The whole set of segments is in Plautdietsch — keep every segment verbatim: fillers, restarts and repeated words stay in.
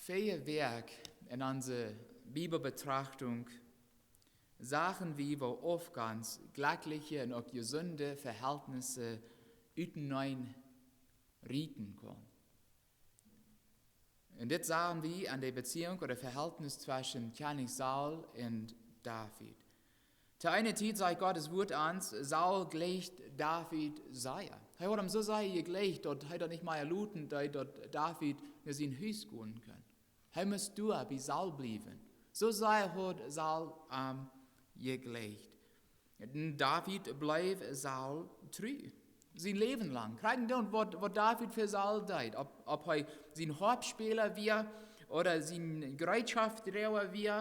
Väaje Wäakj en onse Bibelbetrachtunk sagen wie, woo Aufgonst jlekjliche un uk jesunde Vehältnisse uteneen rieten kaun. Un dit sagen wie aun de Beziehunk ooda Vehältnis tweschen Kjennich Saul un David. To eene Tiet sajcht Gottes Wuat ons, Saul jleicht David sea. Hee haud am soo sea jejleicht, daut hee daut nich mea loten deed, daut David no sien Hus gonen kunn. Hee must doa bie Saul bliewen. Soo sea haud Saul am jejleicht. Un David bleef Saul tru. Sien Läwen lang. Kjikj dan, waut, waut David fa Saul deed. Auf, auf hee sien Hoapspäla wia, ooda sien Jereetschoftdroaga wia,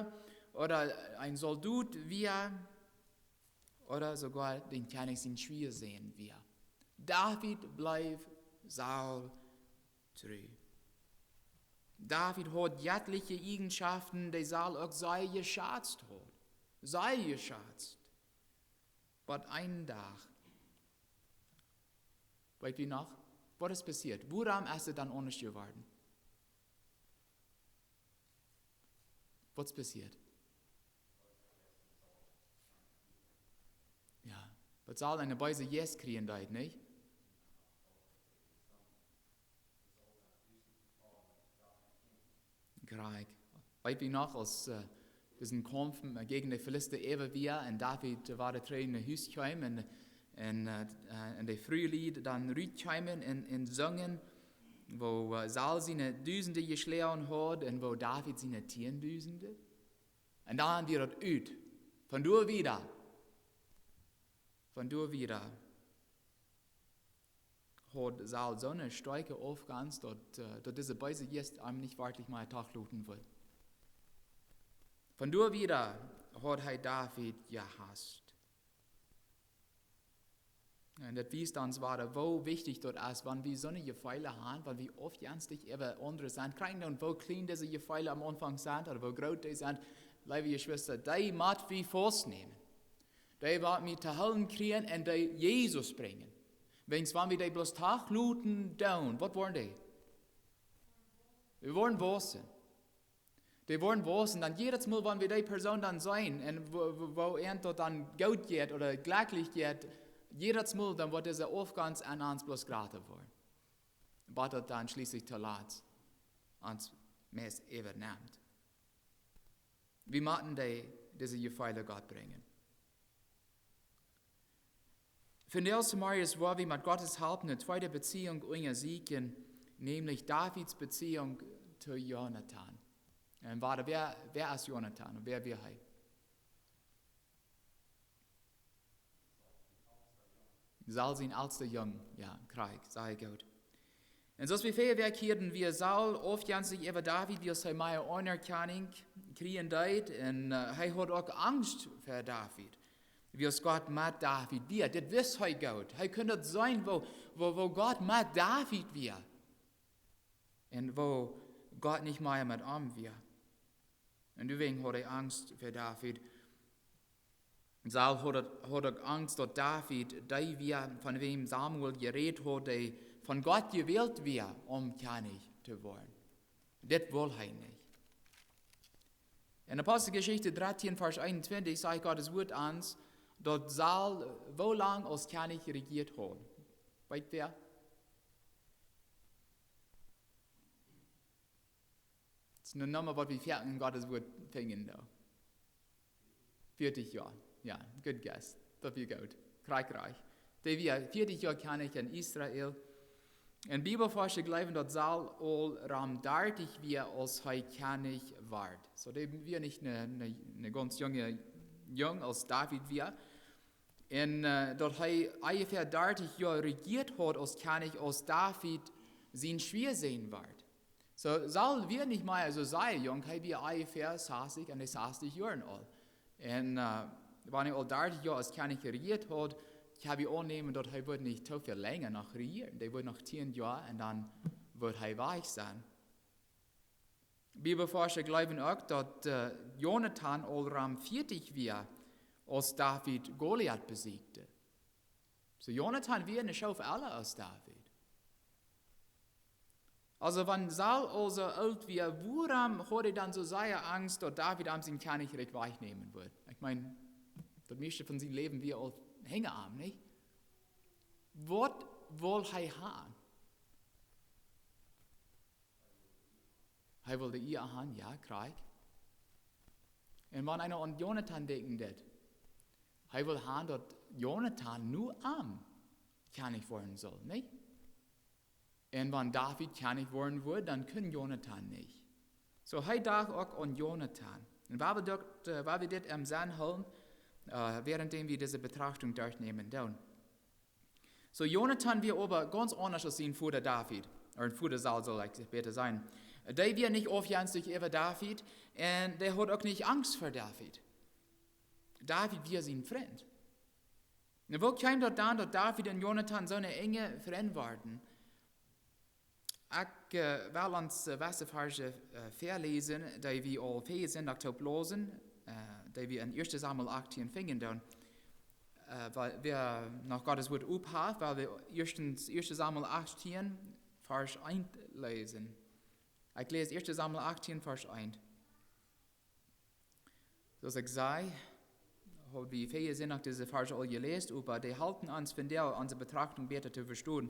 ooda een Soldot wia, ooda soogoa dän Kjennich sien Schwiasän wia. David bleef Saul tru. David haud jettliche Ieejenschoften, dee Saul uk sea jeschazt haud. Sea jeschazt. Oba eenen Dach, weet wie noch, waut es passieet? Wuarom es et dan aundasch jeworden? Waut es passieet? Jo, waut Saul een beesa Jeist kjrieen deed, nich? Krakjt. Weet wie noch, aus, äh, disen Kaumf, äh, jäajen de Filista äwa wia un David, äh, wada trigj no Hus kjeem un, un, äh, äh, un de Frulied dan rutkjeemen un, un sungen, woo, äh, Saul siene Dusende jeschloagen haud un woo David siene Tieendusende. Un dan wia daut ut. Von doa wieda. Von doa wieda haud Saul soone stoakje Aufgonst, daut, äh, daut dise beese Jeist am nich werkjlich mea toloten wull. Von doa wieda haud hee David jehast. Un daut wiest ons wada, woo wichtich daut es, wan wie soone Jefeele haben, wan wie aufjenstich äwa aundre sent. Krakjt dan, woo kjlien dise Jefeele aum Aunfank sent ooda woo groot dee sent, leewe Jeschwista, dee mott wie faustnämen. Dee waut wie to hoolen kjrieen un dee Jesus brinjen. Wiels wan wie dee bloos toloten doonen, waut woaren dee? Dee woaren wausen. Dee woaren wausen. Dan jiedet Mol, wan wie dee Persoon dan seenen un woo, woo, woo an daut dan goot jeit ooda jlekjlich jeit, jiedet Mol dan woat dise Aufgonst aun ons bloos jrata woaren. Waut daut dan schlieslich toolat ons meist äwanemt. Wie motten dee, dise Jefeele Gott brinjen. Vondoag zemorjes woa wie met Gottes Help eene tweede Beziehung unjasieekjen, nämlich Davids Beziehung to Jonatan. Un wäa, wäa, wäa es Jonatan? Wäa wia hee? Saul sien elsta Jung, jo, krakjt, sea goot. Un soo aus wie väaje Wäakj hieeden, wia Saul aufjenstich äwa David, wiels hee mea Aunerkjanunk kjrieen deed. Un, äh, hee haud uk Angst fa David. Wiels Gott met David wia. Dit wist hee goot. Hee kunn daut seenen, woo, woo, woo Gott met David wia. Un woo Gott nich mea met am wia. Un doawäajen haud hee Angst fa David. Saul haud, haud uk Angst, daut David, dee wia, von wäm Samuel jerät haud, dee von Gott jewält wia, om Kjennich to woaren. Dit wull hee nich. En Aposteljeschicht dartieen, Varsch eenuntwintich, sajcht Gottes Wuat ons, daut Saul, äh, woo lang aus Kjennich rejieet haud. Weet wäa? Daut es eene Numma, waut wie foaken en Gottes Wuat finjen, doa. Vieetich Joa. Jo, good guess. Daut wia goot. Krakjt, krakjt. Dee wia vieetich Joa Kjennich en Israel. Un Bibelforscha jleewen, daut Saul aul rom dartich wia, aus hee Kjennich wort. Soo, dee wia nich een, een, een gaunz junga Jung, aus David wia. Un, äh, daut hee onjefäa dartich Joa rejieet haud aus Kjennich, aus David sien Schwiasän wort. Soo, Saul wia nich mea soo sea junk, hee wia onjefäa sastich, en de sastich Joaren aul. Un, äh, wan hee aul dartich Joa aus Kjennich rejieet haud, kaun wie aunnämen, daut hee wudd nich too väl lenja noch rejieren. Dee wudd noch tieen Joa un dan wudd hee wajch sennen. Bibelforscha jleewen uk, daut, äh, Jonatan aul rom vieetich wia, aus David Goliat besieekjt. Soo, Jonatan wia eene Schoof ella aus David. Also wan Saul aul soo oolt wia, wuarom haud hee dan soo sea Angst, daut David am sien Kjennichrikj wajchnämen wudd? Ekj meen, daut mieeschte von sien Läwen wia aul hinja am, nich? Waut wull hee han? Hee wull de Ea han, jo, krakjt. Un wan eena aun Jonathan denkjen deit, hee wull han, daut Jonathan nu am Kjennich woaren sull, nich? Un wan David Kjennich woaren wudd, dan kunn Jonathan nich. Soo, hee docht uk aun Jonathan. Un wan wie daut, äh, wan wie dit em Senn hoolen, äh, währenddem wie dise Betrachtunk derchnämen doonen. Soo, Jonathan wia oba gaunz aundasch aus sien Voda David, ooda Voda Saul saul ekj bäta sajen. Dee wia nich aufjenstich äwa David un dee haud uk nich Angst fa David. David wia sien Frint. Un woo kjeem daut dan, daut David un Jonathan soone enje Frind worden? Ekj, äh, well ons, äh, waut Varsch, äh, väaläsen, dee wie aul väajen Sindach toop läsen, äh, dee wie en ieeschte Samuel achtieen finjen doonen. Äh, wiels wäa noch Gott sien Wort opp haft, well wie ieeschtens ieeschte Samuel achtieen, Varsch eent läsen. Ekj läs ieeschte Samuel achtieen, Varsch eent. Soo aus ekj säd, ha wie väajen Sindach dise Varsch aul jeläst, oba dee halpen ons vondoag onse Betrachtunk bäta to vestonen.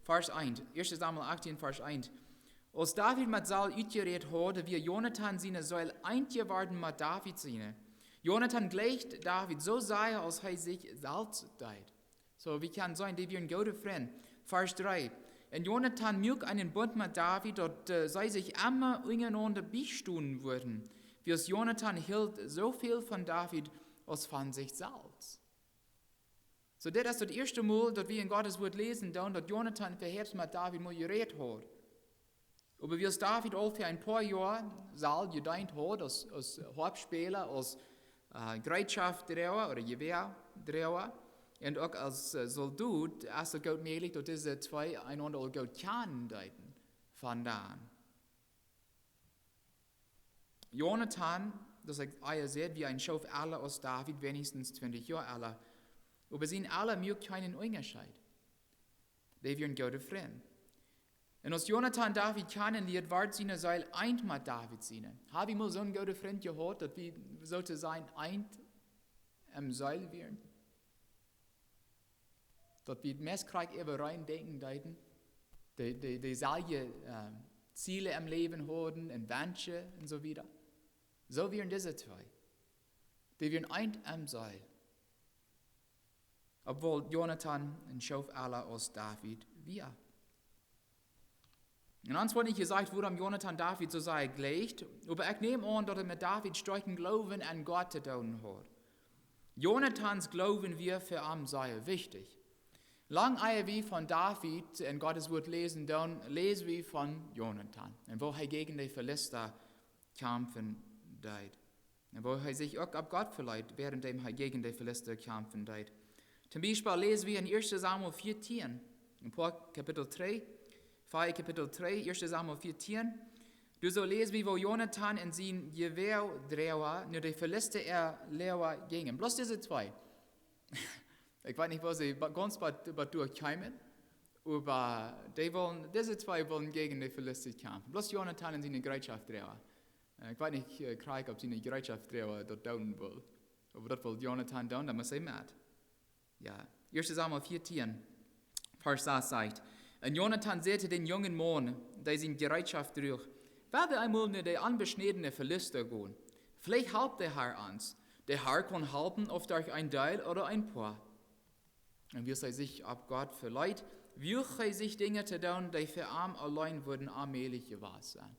Varsch eent, ieeschte Samuel achtieen, Varsch eent. Aus David met Saul utjerät haud, wia Jonathan siene Seel eent jeworden met David siene. Jonathan jleicht David soo sea aus hee sikj selfst deed. Soo, wie kjennen seenen, dee wieren goode Frind. Varsch dree. Un Jonathan muak eenen Bunt met David, daut, äh, see sikj emma unjarenaunda biestonen wudden, wiels Jonathan hilt soo väl von David aus von sikj selfst. Soo, dit es daut ieeschte Mol, daut wie en Gott sien Wort läsen doonen, daut Jonathan verhäft met David mol jerät haud. Oba wiels David aul fa een poa Joa Saul jedeent haud, aus, aus Hoapspäla, aus, äh, Jereetschoftdroaga ooda Jewäadroaga, un uk aus, äh, Soldot, es daut goot mäajlich, daut dise twee eenaunda aul goot kjanen deeden von dan. Jonathan, daut ekj ea säd, wia een Schoof ella aus David, weens twintich Joa ella. Oba sien Ella muak kjeenen Unjascheet. Dee wieren goode Frind. Un aus Jonathan David kjanen lieed, wort siene Seel eent met David siene. Ha wie mol soon gooden Frint jehaut, daut wie soo to sajen eent em Seel wieren? Daut wie meist krakjt äwarein denkjen deeden, dee, dee, deeselwje, ähm, Ziele em Läwen hauden un Wenschen un soo wieda. Soo wieren dise twee. Dee wieren eent em Seel. Obwohl Jonathan een Schoof ella aus David wia. Un ons woat nich jesajcht, wuarom Jonathan David soo sea jleicht, oba ekj näm aun, daut et met David stoakjen Gloowen aun Gott to doonen haud. Jonathans Gloowen wia fa am sea wichtich. Lang ea wie von David en Gott sien Wort läsen doonen, läs wie von Jonathan un woo hee jäajen de Filista kjamfen deed. Un woo hee sikj uk opp Gott veleet, währenddem hee jäajen de Filista kjamfen deed. Toom Biespel läs wie en ieeschte Samuel vieetieen, en poa Kapitel dree, vea Kapitel dree, ieeschte Samuel vieetieen. Doa soo läs wie, woo Jonathan un sien Jewäadroaga no de Filista äa Loaga jinjen. Bloos dise twee. Ekj weet nich, woo see ba-, gaunz bat, bat doa kjeemen, oba dee wullen, dise twee wullen jäajen de Filista kjamfen. Bloos Jonathan un siene Jereetschoftdroaga. Äh, ekj weet nich, äh, krakjt, auf siene Jereetschoftdroaga daut doonen wull. Oba daut wull Jonathan doonen, dan must hee met. Jo, ieeschte Samuel vieetieen, Varsch sas sajcht: Un Jonathan säd to dän jungen Maun, dee siene Jereetschoft druach: Well wie eemol no de onbeschnädne Filista gonen. Veleicht halpt de Har ons. De Har kaun halpen, auf derch een Deel ooda een poa. Un wiels hee sikj opp Gott veleet, wuag hee sikj Dinja to doonen, dee fa am auleen wudden onmäajlich jewast sennen.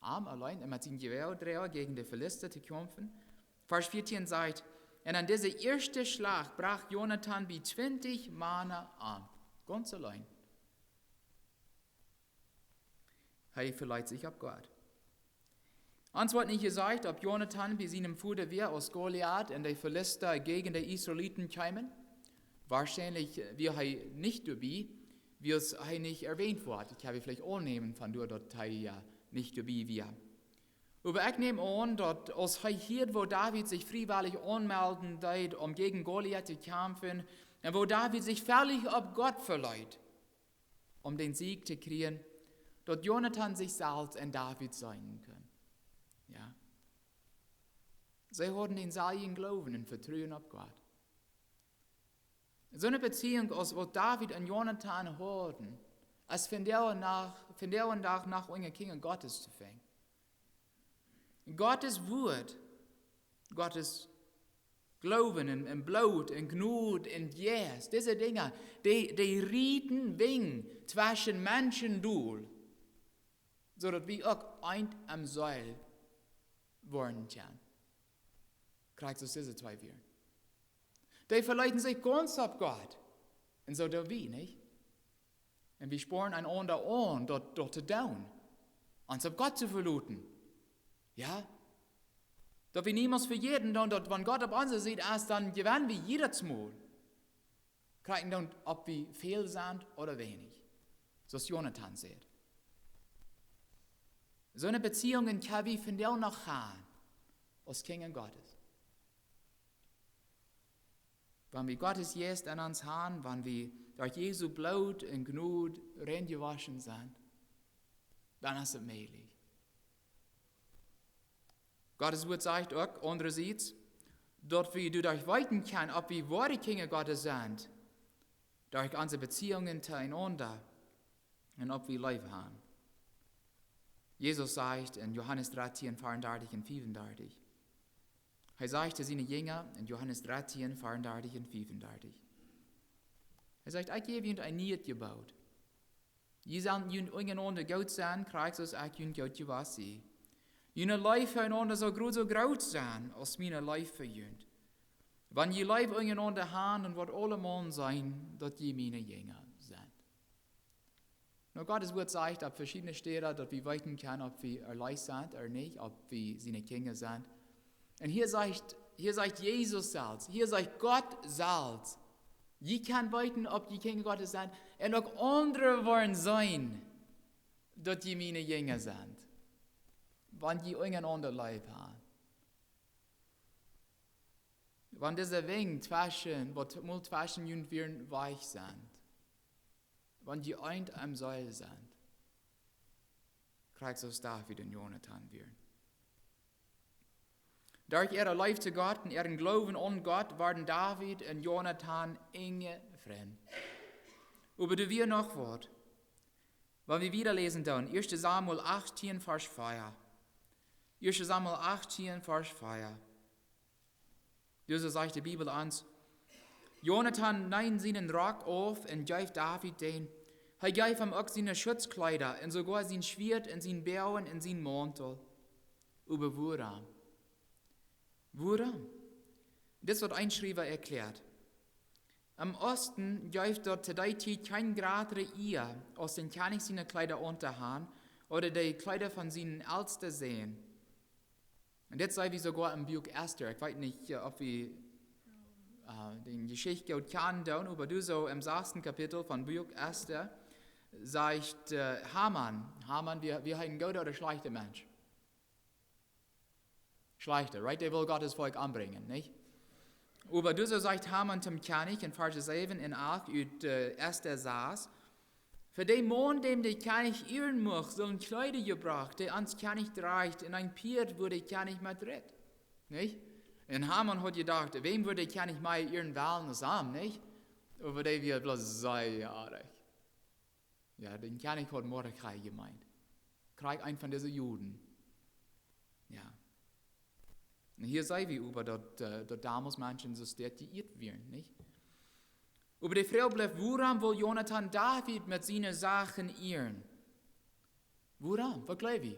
Am auleen un met sien Jewäadroaga jäajen de Filista to kjamfen. Varsch vieetieen sajcht: Un aun disen ieeschten Schlach brocht Jonathan bie twintich Mana om. Gaunz auleen. Hee veleet sikj opp Gott. Ons woat nich jesajcht, auf Jonathan bie sienen Voda wia, aus Goliat un de Filista jäajen de Israeliten kjeemen. Woarschienlich wia hee nich doabie, wiels hee nich erwänt woat. Ekj kaun veleicht aunnämen von doa, daut hee, jo, nich doabie wia. Oba ekj näm aun, daut aus hee hieed, woo David sikj friewellich aunmelden deed, om jäajen Goliat to kjamfen, un woo David sikj velich opp Gott veleet, om dän Sieg to kjrieen, daut Jonathan sikj selfst en David seenen kunn. Jo. See hauden dän selwjen Gloowen un Vetruen opp Gott. Soone Beziehunk aus waut David un Jonathan hauden, es vondoag dän Dach, vondoag dän Dach noch unja Kjinja Gottes to finjen. Gottes Wuat, Gottes Gloowen un, un Bloot un Jnod un Jeist, dise Dinja, dee, dee rieten Winj tweschen Menschen dol, soo daut wie uk eent em Seel woaren kjennen. Krakjt soo aus dise twee wieren. Dee veleeten sikj gaunz opp Gott. Un soo doo wie, nich? Un wie spoaren eenaunda aun, daut, daut to doonen. Ons opp Gott to veloten. Jo? Daut wie niemols vejäten doonen, daut wan Gott opp onse Sied es, dan jewennen wie jiedet Mol. Krakjt dan, auf wie väl sent ooda weinich. Soo aus Jonathan sajcht. Soone Beziehungen kjenn wie vondoag noch han, aus Kjinja Gottes. Wan wie Gottes Jeist en ons han, wan wie derch Jesu Bloot un Jnod reinjewoschen sent, dan es et mäajlich. Gottes Wuat sajcht uk, aundaschwies, daut wie doaderch weeten kjennen, auf wie woare Kjinja Gottes sent, derch onse Beziehungen to eenaunda un auf wie leef han. Jesus sajcht en Johanes dartieen, veeaundartich un fiefundartich. Hee sajcht to siene Jinja en Johanes dartieen, veeaundartich un fiefundartich. Hee sajcht: "Ekj jäw junt een nieet Jeboot. Jie sellen junt unjarenaunda goot sennen, krakjt soo aus ekj junt goot jewast sie. June Leew fa eenaunda saul soo groot sennen aus miene Leew fa junt. Wan jie Leew unjarenaunda han, dan woat aulemaun seenen, daut jie miene Jinja sent." Nu, Gottes Wuat sajcht opp veschiedne Städen, daut wie weeten kjennen, auf wie erleest sent ooda nich, auf wie siene Kjinja sent. Un hia sajcht, hia sajcht Jesus selfst, hia sajcht Gott selfst: "Jie kjennen weeten, auf jie Kjinja Gottes sent, un uk aundre woaren seenen, daut jie miene Jinja sent, wan jie unjarenaunda Leew han." Wan dise Winj tweschen, waut mol tweschen junt wieren, wajch sent. Wan jie eent em Seel sent, krakjt soo aus David un Jonathan wieren. Derch äare Leew to Gott un äaren Gloowen aun Gott worden David un Jonathan enje Frind. Oba doa wia noch waut. Wan wie wieda läsen doonen, ieeschte Samuel achtieen, Varsch vea. Ieeschte Samuel achtieen, Varsch vea. Doa sajcht de Bibel ons: "Jonathan neem sienen Rock auf un jeef David dän. Hee jeef am uk siene Schutzkjleeda un soogoa sien Schwieet un sien Boagen un sien Mauntel." Oba wuarom? Wuarom? Dit es waut een Schriewa erkjläat. Em Oosten jeef daut to dee Tiet kjeen jratre Ea, aus dän Kjennich siene Kjleeda auntohan ooda de Kjleeda von sienen elsten Sän. Un dit seenen wie soogoa em Buak Esta. Ekj weet nich, äh, auf wie, äh, de Jeschicht goot kjanen doonen, oba doa soo em sassten Kapitel von Buak Esta sajcht, äh, Haman, Haman, wia, wia hee een gooda ooda schlajchta Mensch? Schlajchta, right? Dee wull Gottes Volkj ombrinjen, nich? Oba doa soo sajcht Haman toom Kjennich en Varsch säwen un acht ut, äh, Esta sas: "Fa dän Maun, däm de Kjennich ieren mucht, sellen Kjleeda jebrocht, dee ons Kjennich drajcht, un een Pieet, wua de Kjennich met ritt." Nich? Un Haman haud jedocht, wäm wudd de Kjennich mea ieren wellen aus am, nich? Oba dee wia bloos sea oajch. Jo, dän Kjennich haud Mordechai jemeent. Krakjt een von dise Juden. Jo. Un hia seenen wie äwa daut, äh, daut domols Menschen soo stoakj jeieet wieren, nich? Oba de Froag blift, wuarom wull Jonathan David met siene Sachen ieren? Wuarom? Waut jleew jie?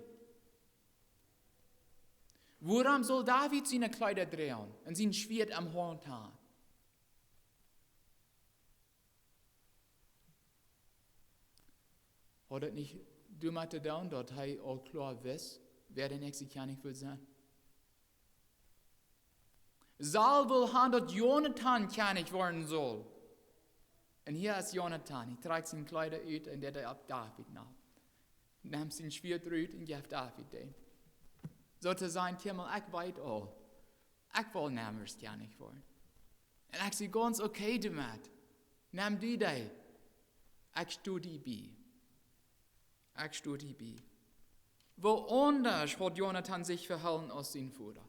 Wuarom sull David siene Kjleeda droagen un sien Schwieet em Haunt han? Haud daut nich doamet to doonen, daut hee aul kloa wist, wäa de näakjsta Kjennich wudd sennen? Saul wull han, daut Jonathan Kjennich woaren sull. Un hia es Jonathan, hee trakjt siene Kjleeda ut un deit dee opp David nopp. Nemt sien Schwieet rut un jeft David dän. Soo to sajen: "Kjikj mol, ekj weet aul, ekj wull niemols Kjennich woaren. Un ekj sie gaunz okay doamet. Nem du dee. Ekj sto die bie." Ekj sto hia bie. Woo aundasch haud Jonatan sikj vehoolen aus sien Voda?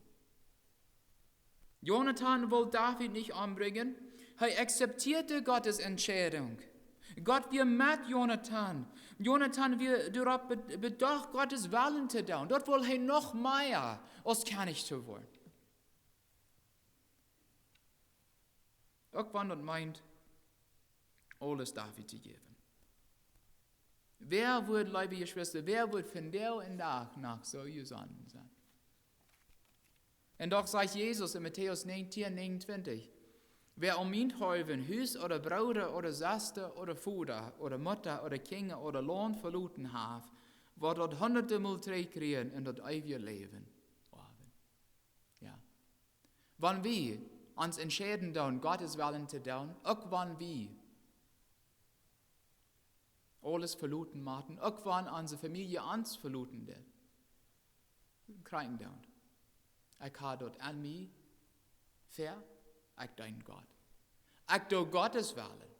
Jonatan wull David nich ombrinjen. Hee akzeptieed Gottes Entscheidunk. Gott wia met Jonatan. Jonatan wia doaropp be-, bedocht, Gottes Wellen to doonen. Daut wull hee noch mea aus Kjennich to woaren. Uk wan daut meent, aules David to jäwen. Wäa wudd, leewe Jeschwista, wäa wudd vondoag dän Dach noch soo jesonnen sennen? Un doch sajcht Jesus en Matäus näajentieen näajenuntwintich: Wäa om mienthaulwen Hus ooda Brooda ooda Sesta ooda Voda ooda Mutta ooda Kjinja ooda Launt veloten haft, woat daut hundatmol trigjkjrieen un daut eewje Läwen haben. Jo. Wan wie ons entscheiden doonen, Gottes Wellen to doonen, uk wan wie aules veloten motten, uk wan onse Famielje ons veloten deit, kjrieen doonen: Ekj hab daut aun mie, ver, ekj deen Gott. Ekj doo Gottes Wellen.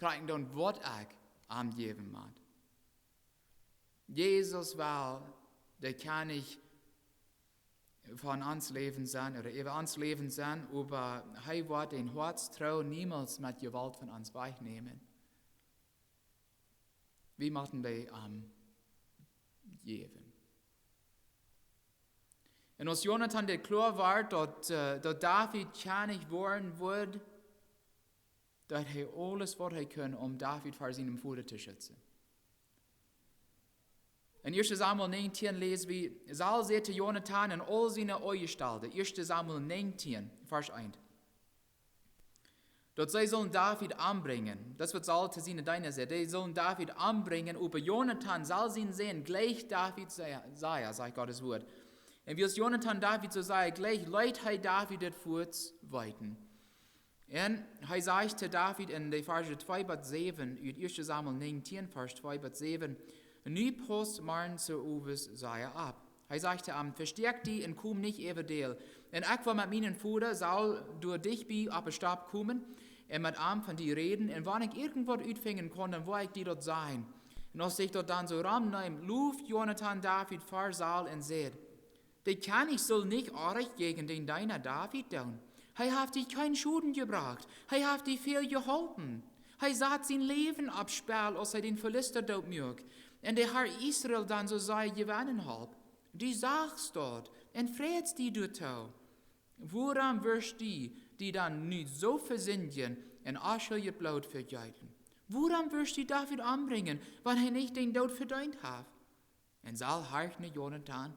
Kjrieen doonen, waut ekj aunjäwen mott. Jesus well de Kjennich von ons Läwen sennen, ooda äwa ons Läwen sennen, oba hee woat dän Hoatstroo niemols met Jewault von ons wajchnämen. Wie motten dee am jäwen. Un aus Jonatan dit kloa wort, daut, äh, daut David Kjennich woaren wudd, deed hee aules, waut hee kunn, om David ver sienen Voda to schitzen. En ieeschte Samuel näajentieen läs wie: Saul säd to Jonatan un aul siene Aunjestalde, ieeschte Samuel näajentieen, Varsch eent, daut see sullen David ombrinjen. Daut es waut Saul to siene Deena säd. Dee sullen David ombrinjen, oba Jonatan, Saul sien Sän, jleicht David sea, sea, sajcht Gottes Wuat. Un wiels Jonatan David soo sea jleicht, leet hee David daut fuaz weeten. Un hee sajcht to David en de Varsch twee bat säwen, ut ieeschte Samuel näajentieen, Varsch twee bat säwen: Nu pauss morjen soo owes sea opp. Hee sajcht to am: Vestäakj die un kom nich äwadäl. Un ekj woa met mienen Voda Saul doa dicht bie oppe Stap komen un met am von die räden. Un wan ekj irjentwaut utfinjen kaun, dan woa ekj die daut sajen. Un aus sikj daut dan soo romneem, lowd Jonatan David ver Saul un säd: De Kjennich sull nich oajch jäajen dän Deena David doonen. Hee haft die kjeen Schoden jebrocht. Hee haft die väl jeholpen. Hee sad sien Läwen opp Spell, aus hee dän Filista doot muak un de Har Israel dan soo sea jewennen holp. Du sachst daut un freist die doatoo. Wuarom wurscht du die dan nu soo vesindjen un onschuldjet Bloot vejeeten? Wuarom wurscht du David ombrinjen, wan hee nich dän Doot vedeent haft? Un Saul horcht no Jonatan,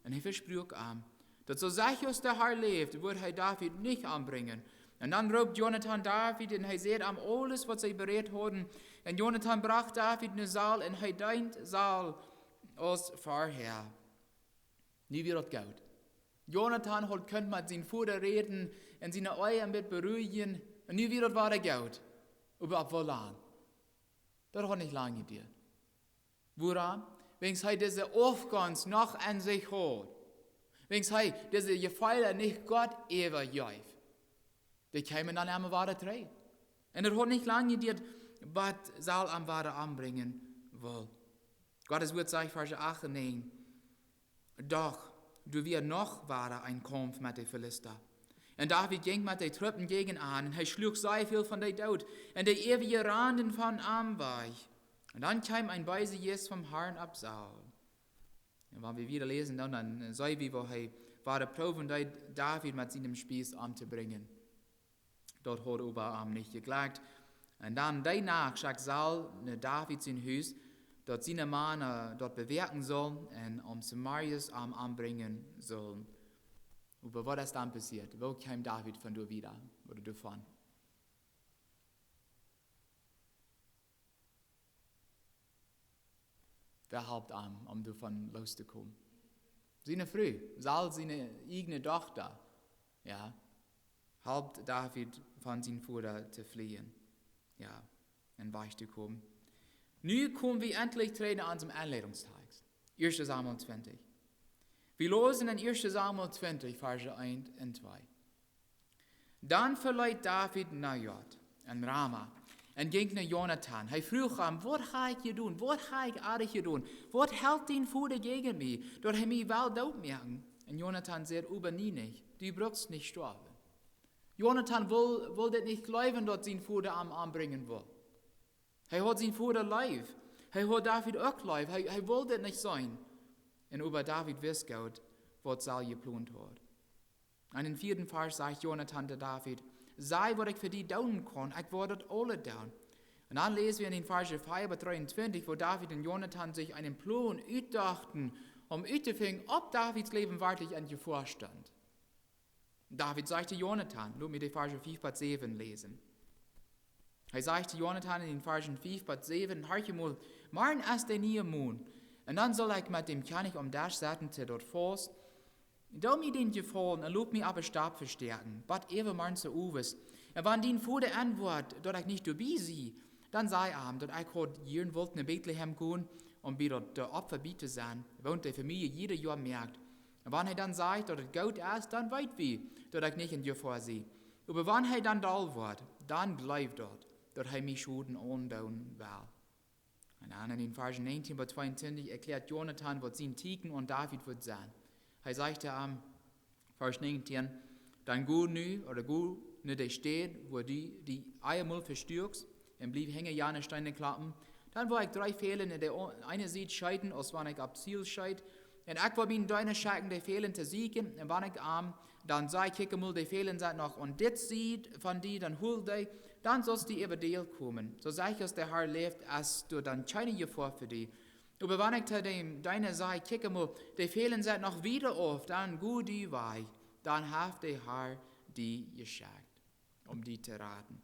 un hee vespruak am, daut soo sach aus de Har läft, wudd hee David nich ombrinjen. Un dan roopt Jonatan David, un hee säd am aules, waut see berät hauden. Un Jonatan brocht David no Saul, un hee deend Saul aus verhäa. Nu wia daut goot. Jonatan haud kunt met sienen Voda räden un siene Ehe een bät beruijen. Un nu wia daut wada goot. Oba opp woo lang? Daut haud nich lang jeduat. Wuarom? Wiels hee dise Aufgonst noch aun sikj haud. Wiels hee dise Jefeelen nich Gott äwajeef. Dee kjeemen dan emma wada trigj. Un daut haud nich lang jeduat, bat Saul am wada ombrinjen wull. Gottes Wuat sajcht, Varsch acht un näajen: Doch doa wia noch wada een Kaumf met de Filista. Un David jinkj met de Truppen jäajen an, un hee schluach sea väl von dee doot, un de äwaje randen von am wajch. Un dan kjeem een beesa Jeist vom Harn opp Saul. Un wan wie wieda läsen, dan, dan, äh, seenen wie, woo hee wada proowen deed, David met sienem Spiees omtobrinjen. Daut haud oba am nich jejlekt. Un dan dee Nacht schekjt Saul no David sien Hus, daut siene Mana daut bewäakjen sullen un om zemorjes am ombrinjen sullen. Oba waut es dan passieet? Woo kjeem David von doa wieda? Ooda doavon? Wäa halpt am, om doavon loostokomen? Siene Fru, Saul siene ieejne Dochta, jo, halpt David von sien Voda to flieejen, jo, un wajchtokomen. Nu kome wie endlich trigj no onsen Aunleitungstext, ieeschte Samuel twintich. Wie läsen en ieeschte Samuel twintich, Varsch eent un twee. Dan veleet David Naiot en Rama Un jinkj no Jonathan. Hee fruach am: "Waut hab ekj jedonen? Waut hab ekj oajch jedonen? Waut helt dien Voda jäajen mie, daut hee mie well dootmoaken?" Un Jonathan säd: "Oba nie nich. Du brukst nich stoawen." Jonathan wull, wull dit nich jleewen, daut sien Voda am ombrinjen wull. Hee haud sien Voda leef. Hee haud David uk leef. Hee, hee wull dit nich seenen. Un oba David wist goot, waut Saul jeplont haud. En dän vieeden Varsch sajcht Jonathan to David: "Saj, waut ekj fa die doonen kaun, ekj woa daut aules doonen." Un dan läs wie en dän Varsch vea bat dreeuntwintich, woo David un Jonathan sikj eenen Plon utdochten, om uttofinjen, auf Davids Läwen werkjlich en Jefoa stunt. David sajcht to Jonathan, lot mie de Varsch fiew bat säwen läsen. Hee sajcht to Jonathan en dän Varsch fiew bat säwen: "Horch mol, morjen es de niee Mond, un dan saul ekj met däm Kjennich aum Desch setten to daut Faust. Doo mie dän Jefaulen un lot mie opp de Stap vestäakjen, bat äwamorjen soo owes. Un wan dien Voda enwoat, daut ekj nich doabie sie, dan saj am, daut ekj haud jieren wult no Betlehem gonen, om bie daut, äh, Opfa bie to sennen, waut de Famielje jieda Joa moakt. Un wan hee dan sajcht, daut et goot es, dan weet wie, daut ekj nich en Jefoa sie. Oba wan hee dan doll woat, dan jleew daut, daut hee mie Schoden aundoonen well." Un dan en dän Varsch näajentieen bat tweeuntwintich erkjläat Jonathan, waut sien Teakjen aun David wudd sennen. Hee sajcht to am, Varsch näajentieen: "Dan go nu, ooda go no de Städ, wua du die eenmol vestuakst, un bliew hinja jane Steenklappen. Dan woa ekj dree Fälen no de o-, eene Sied scheeten, aus wan ekj opp Ziel scheet. Un ekj woa miene Deena schekjen, de Fälen to sieekjen. Un wan ekj am dan saj: Kjikj mol, de Fälen sent noch aun dit Sied von die, dan hol dee, dan saust du äwa däl komen. Soo secha aus de Har läft, es doa dan kjeene Jefoa fa die. Oba wan ekj to däm Deena saj: Kjikj mol, de Fälen sent noch wieda auf, dan go du wajch, dan haft de Har die jeschekjt, om die to raden."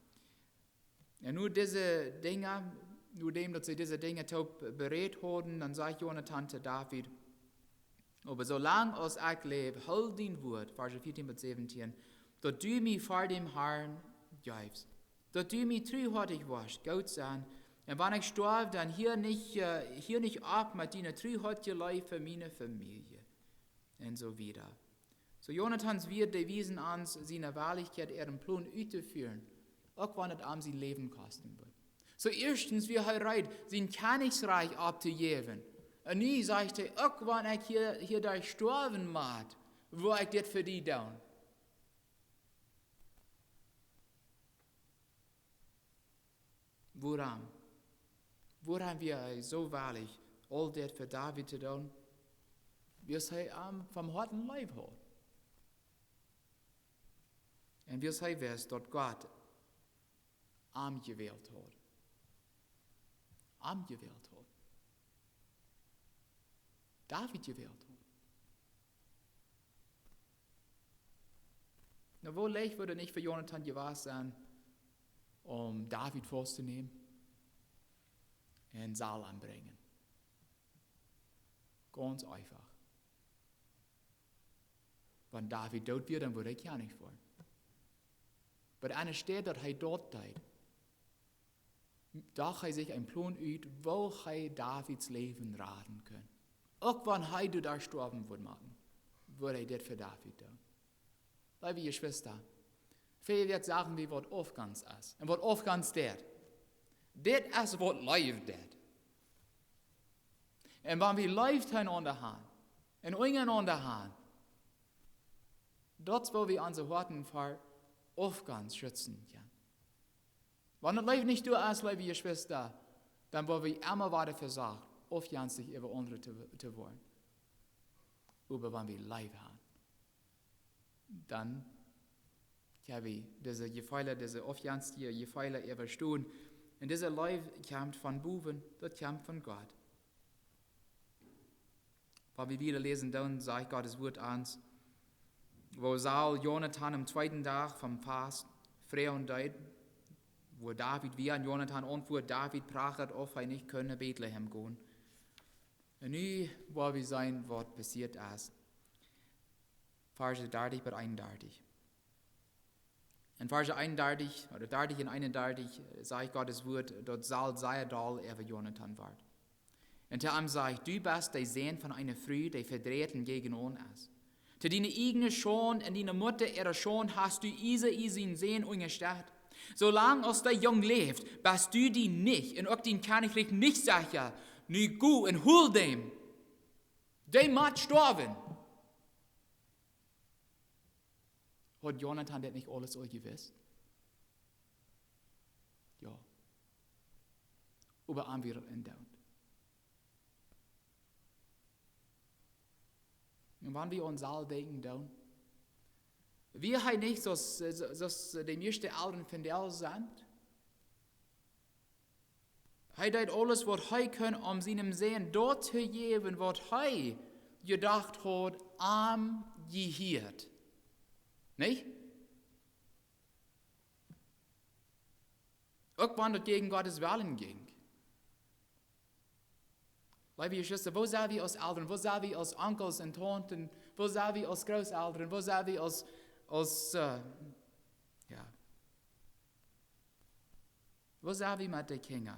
Un nu dise Dinja, nodäm daut see dise Dinja toop berät hauden, dan sajcht Jonathan to David: "Oba soo lang aus ekj läw, hool dien Wuat", Varsch vieetieen bat säwentieen, "daut du mie ver däm Harn jeefst, daut du mie truhoatich woascht goot sennen. Un wan ekj stoaw, dan hia nich, äh, hia nich opp met diene truhoatje Leew fa miene Famielje." Un soo wieda. Soo Jonathans Wieed, dee wiesen ons siene Wellichkjeit, äaren Plon uttofieren, uk wan et am sien Läwen kosten wudd. Soo ieeschtens wia hee reed, sien Kjennichrikj opptojäwen. Un nu sajcht hee: "Uk wan ekj hia, hia doa stoawen mott, woa ekj dit fa die doonen." Wuarom? Wuarom wia hee soo wellich, aul dit fa David to doonen? Wiels hee am von Hoaten leef haud. Un wiels hee wist, daut Gott am jewält haud. Am jewält haud. David jewält haud. Na, woo leicht wudd et nich fa Jonathan jewast sennen, om David faust to nämen un Saul ombrinjen? Gaunz eefach. Wan David doot wia, dan wudd hee Kjennich woaren. Oba enne Städ daut hee daut deed, docht hee sikj een Plon ut, woo hee Davids Läwen raden kunn. Uk wan hee doa stoawen wudd motten, wudd hee dit fa David doonen. Leewe Jeschwista, väl Mol sajen wie, waut Aufgonst es un waut Aufgonst deit. Dit es waut Leew deit. Un wan wie Leew toom aundren han un unjarenaunda han, daut es woo wie onse Hoaten ver Aufgonst schitzen kjennen. Wan daut Leew nich doa es, leewe Jeschwista, dan woa wie emma wada vesocht, aufjenstich äwa aundre to, to woaren. Oba wan wie Leew han, dan kjenn wie dise Jefeele, dise aufjenstje Jefeele äwastonen. Un dise Leew kjemt von bowen, daut kjemt von Gott. Wan wie wieda läsen, dan sajcht Gott sien Wuat ons, woo Saul Jonathan aum tweeden Dach vom Fast froagen deed, wua David wia, un Jonathan auntwuat David, prachat auf hee nich kunn no Betlehem gonen. Un nu woa wie seenen, waut passieet es. Varsch dartich bat eenundartich. En Varsch eenundartich, ooda dartich un eenundartich, äh, sajcht Gott sien Wuat, daut Saul sea doll äwa Jonathan wort. Un hee am sajcht: "Du best de Sän von eene Fru, dee vedreit un jäajenaun es. To diene ieejne Schaund un diene Mutta äare Schaund hast du Isai sien Sän unjastett. Soo lang aus dee Jung läft, best du die nich un uk dien Kjennichrikj nich secha. Nu go un hol däm. Dee mott stoawen. Haud Jonathan daut nich aules aul jewist? Jo. Oba am wia daut endoont. Un wan wie aun Saul denkjen doonen, wia hee nich soo aus, soo aus de mieeschte Elren vondoag sent? Hee deed aules waut hee kunn, om sienem Sän daut to jäwen waut hee jedocht haud, am jehieet. Nich? Uk wan daut jäajen Gottes Wellen jinkj. Leewe Jeschwista, woo sent wie aus Elren? Woo sent wie aus Onkels un Taunten? Woo sent wie aus Grootelren? Woo sent wie aus, aus, äh, jo. Woo sent wie met de Kjinja?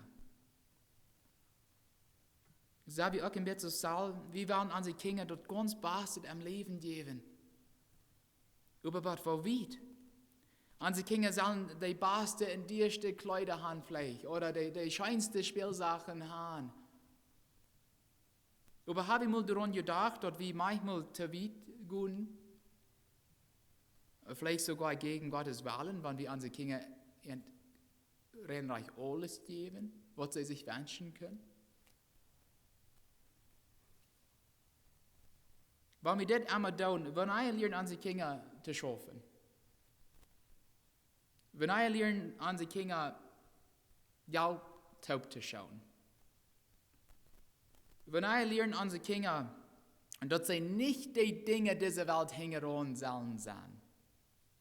Sent wie uk een bät soo aus Saul? Wie wellen onse Kjinja daut gaunz Baste em Läwen jäwen. Oba waut, woo wiet? Onse Kjinja sellen de baste un dieeschte Kjleeda han veleicht, ooda de, de scheenste Spälsachen han. Oba hab wie mol doaraun jedocht, daut wie maunchmol too wiet gonen? Veleicht soogoa jäajen Gottes Wellen, wan wie onse Kjinja en rein rajcht aules jäwen, waut see sikj wenschen kjennen? Wan wie dit emma doonen, wanea lieren onse Kjinja to schaufen? Wanea lieren onse Kjinja Jelt toop to schaufen? Wanea lieren onse Kjinja, daut see nich de Dinja dise Welt hinjaraun sellen sennen,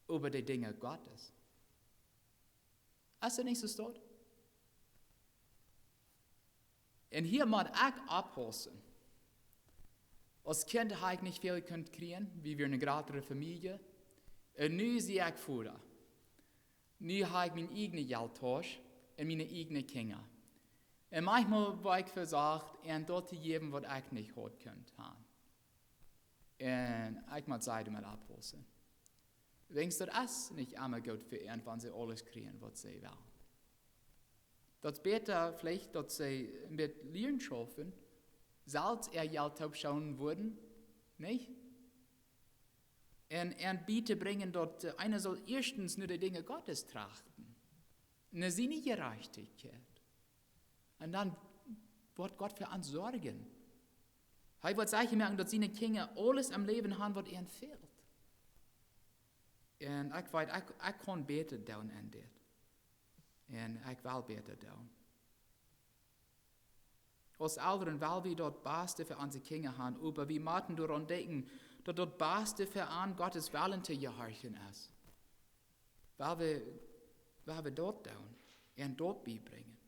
oba de Dinja Gottes? Es daut nich soo, staut? Un hia mott ekj oppaussen. Aus Kjint hab ekj nich väl kunt kjrieen, wie wieren eene jratre Famielje. Un nu sie ekj Voda. Nu hab ekj mien ieejne Jelttausch un miene ieejne Kjinja. Un maunchmol woa ekj vesocht, an daut to jäwen waut ekj nich haud kunt han. Un ekj mott sajen, doamet oppaussen. Wiels daut es nich emma goot fa an, wan see aules kjrieen waut see wellen. Daut es bäta veleicht daut see met lieren schaufen, selfst äa Jelt toop schaufen wudden, nich? Un an bietobrinjen daut, äh, eena saul ieeschtens no de Dinja Gottes trachten, no siene Jerajchtichkjeit. Un dan woat Gott fa an sorjen. Hee woat secha moaken daut siene Kjinja aules em Läwen han waut an fält. Un ekj weet, ekj, ekj kaun bäta doonen en dit. Un ekj well bäta doonen. Aus Elren well wie daut Baste fa onse Kjinja han, oba wie motten doaraun denkjen, daut daut Baste fa an Gottes Wellen to jehorchen es. Well wie, well wie daut doonen un daut biebrinjen.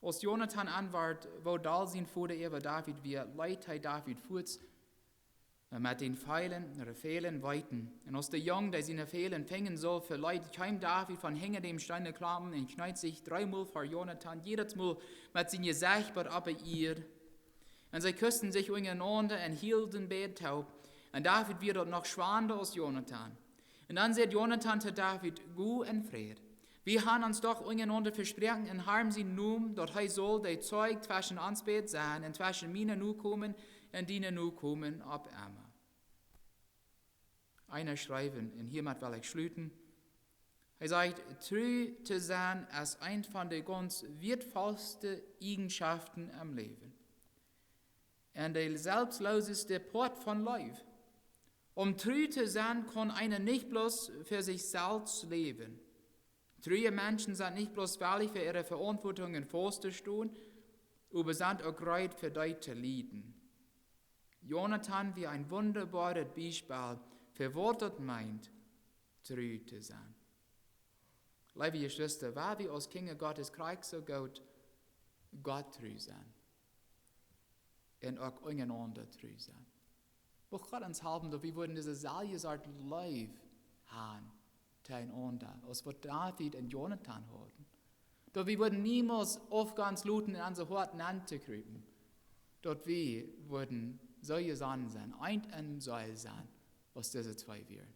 Aus Jonathan enwort, woo doll sien Voda äwa David wia, leet hee David fuaz, äh, met dän Fälen, de Fälen weeten. Un aus de Jung, dee siene Fälen finjen sull, veleet, kjeem David von hinja däm Steenklompen un kjneed sikj dreemol ver Jonathan, jiedet Mol met sien Jesecht bat oppe Ieed. Un see kussten sikj unjarenaunda un hilden beid toop. Un David wia daut noch schwanda aus Jonathan. Un dan säd Jonathan to David: "Go en Fräd. Wie han ons doch unjarenaunda vesproaken en Harn sien Nomen, daut hee saul de Zeij tweschen ons beid sennen un tweschen miene Nokomen un diene Nokomen opp emma." Eena schreef, un hiemet well ekj schluten, hee sajcht: "Tru to sennen es eent von de gaunz wieetvollste Ieejenschoften em Läwen un de selfstloseste Poat von Läwen. Om tru to sennen kaun eena nich bloos fa sikj selfst läwen. True Menschen sent nich bloos wellich, fa äare Veauntwuatungen faust to stonen, oba sent uk reed, fa dee to lieden." Jonathan wia een wundaboaret Biespel fa waut daut meent, tru to sennen. Leewe Jeschwista, wan wie aus Kjinja Gottes krakjt soo goot Gott tru sent un uk unjarenaunda tru sent, woat Gott ons halpen, daut wie wudden dise selwje Sort Leew han to eenaunda, aus waut David un Jonathan hauden. Daut wie wudden niemols aufgonen loten en onse Hoaten nenn to krupen. Daut wie wudden soo jesonnen sennen, eent em Seel sennen, aus dise twee wieren.